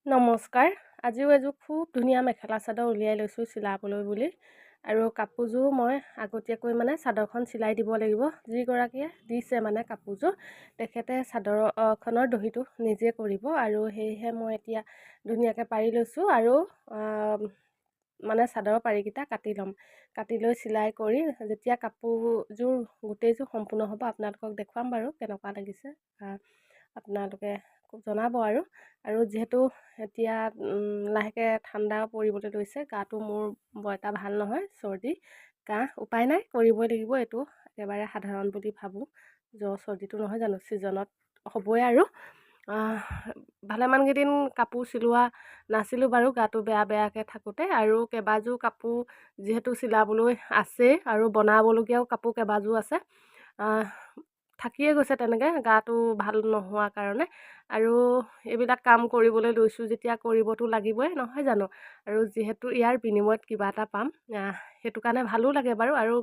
নমস্কাৰ। আজিও এযোৰ খুব ধুনীয়া মেখেলা চাদৰ উলিয়াই লৈছোঁ চিলাবলৈ বুলি। আৰু কাপোৰযোৰ মই আগতীয়াকৈ মানে চাদৰখন চিলাই দিব লাগিব। যিগৰাকীয়ে দিছে মানে কাপোৰযোৰ, তেখেতে চাদৰখনৰ দহিটো নিজে কৰিব আৰু সেয়েহে মই এতিয়া ধুনীয়াকৈ পাৰি লৈছোঁ আৰু মানে চাদৰৰ পাৰিকেইটা কাটি ল'ম। কাটি লৈ চিলাই কৰি যেতিয়া কাপোৰযোৰ গোটেইযোৰ সম্পূৰ্ণ হ'ব, আপোনালোকক দেখুৱাম বাৰু কেনেকুৱা লাগিছে, আপোনালোকে জনাব। আৰু আৰু যিহেতু এতিয়া লাহেকৈ ঠাণ্ডাও পৰিবলৈ লৈছে, গাটো মোৰ বৰ এটা ভাল নহয়, চৰ্দি কাহ, উপায় নাই, কৰিবই লাগিব। এইটো একেবাৰে সাধাৰণ বুলি ভাবোঁ, জ্বৰ চৰ্দিটো নহয় জানো, ছিজনত হ'বই। আৰু ভালেমানকেইদিন কাপোৰ চিলোৱা নাছিলোঁ বাৰু, গাটো বেয়া বেয়াকৈ থাকোঁতে। আৰু কেইবাযোৰ কাপোৰ যিহেতু চিলাবলৈ আছেই আৰু বনাবলগীয়াও কাপোৰ কেইবাযোৰ আছে, থাকিয়ে গৈছে তেনেকৈ গাটো ভাল নোহোৱা কাৰণে। আৰু এইবিলাক কাম কৰিবলৈ লৈছোঁ যেতিয়া কৰিবতো লাগিবই, নহয় জানো? আৰু যিহেতু ইয়াৰ বিনিময়ত কিবা এটা পাম, সেইটো কাৰণে ভালো লাগে বাৰু। আৰু